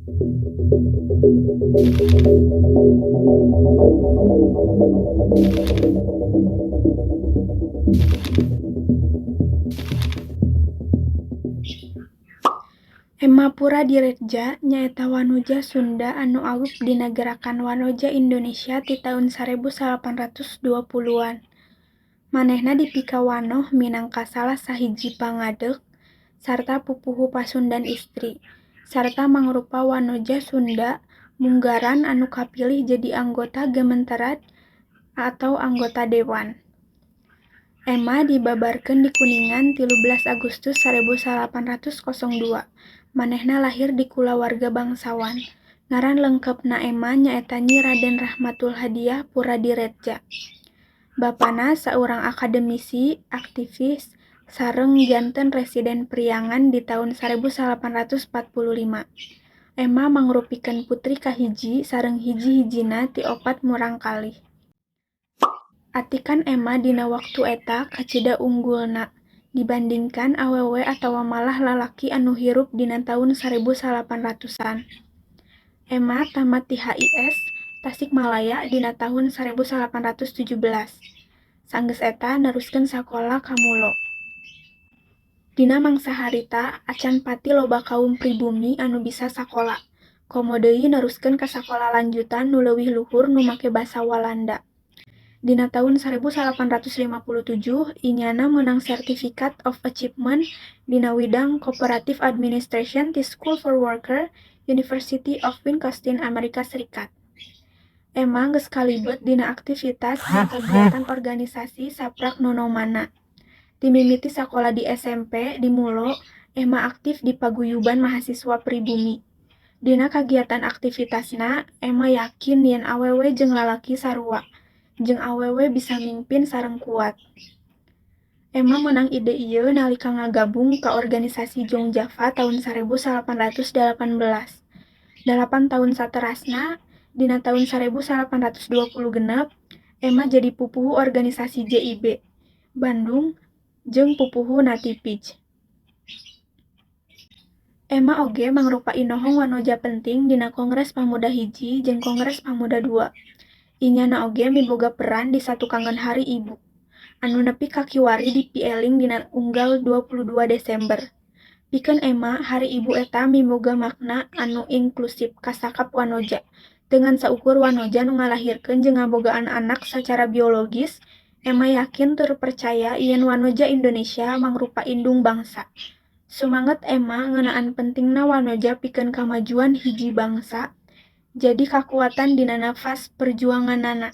Emma Puradiredja nyaeta wanoja Sunda anu aub dina Gerakan Wanoja Indonesia ti taun 1920-an. Manehna dipikawanoh minangka salah sahiji pangadeg sarta pupuhu Pasundan Istri, sarta mangrupa wanoja Sunda munggaran anu kapilih jadi anggota Gemeenteraad atau anggota dewan. Emma dibabarkeun di Kuningan 13 Agustus 1802. Manehna lahir di kulawarga bangsawan. Ngaran lengkepna Emma nyaeta Nyi Raden Rachmatul Hadiah Puradiredja. Bapana saurang akademisi, aktivis, sareng janten Residen Priangan di taun 1845. Emma mangrupikeun putri kahiji sareng hiji-hijina ti opat murangkalih. Atikan Emma dina waktu eta kacida unggulna dibandingkan awewe atawa malah lalaki anu hirup dina taun 1800-an. Emma tamat ti HIS Tasikmalaya dina tahun 1817. Sanggeus eta neruskeun sakola ka Mulo. Dina mangsa harita acan pati loba kaum pribumi anu bisa sakola, komo deui neruskeun ka sakola lanjutan nu leuwih luhur nu make basa Walanda. Dina taun 1857 inyana meunang Certificate of Achievement dina widang Cooperative Administration ti School for Worker, University of Wisconsin, Amerika Serikat. Emma geus kalibet dina aktivitas jeung kagiatan organisasi saprak nonomanna. Ti mimiti sakola di SMP di Mulo, Emma aktif di Paguyuban Mahasiswa Pribumi. Dina kagiatan aktivitasna, Emma yakin yen awewe jeung lalaki sarua, jeung awewe bisa mingpin sareng kuat. Emma meunang ide ieu nalika ngagabung ka organisasi Jong Java taun 1818. 8 taun saterasna, dina taun 1826, Emma jadi pupuhu organisasi JIB Bandung jeung pupuhu Natiepij. Emma oge mangrupa inohong wanoja penting dina Kongres Pamuda I jeung Kongres Pamuda II. Inyana oge miboga peran di satukangeun Hari Ibu, anu nepi ka kiwari dipieling dina unggal 22 Desember. Pikeun Emma, Hari Ibu eta miboga makna anu inklusif ka sakap wanoja, teu ngan saukur wanoja nu ngalahirkeun jeung ngabogaan anak sacara biologis. Emma yakin tur percaya yen wanoja Indonesia mangrupa indung bangsa. Sumanget Emma ngeunaan pentingna wanoja pikeun kamajuan hiji bangsa jadi kakuatan dina nafas perjuangannana.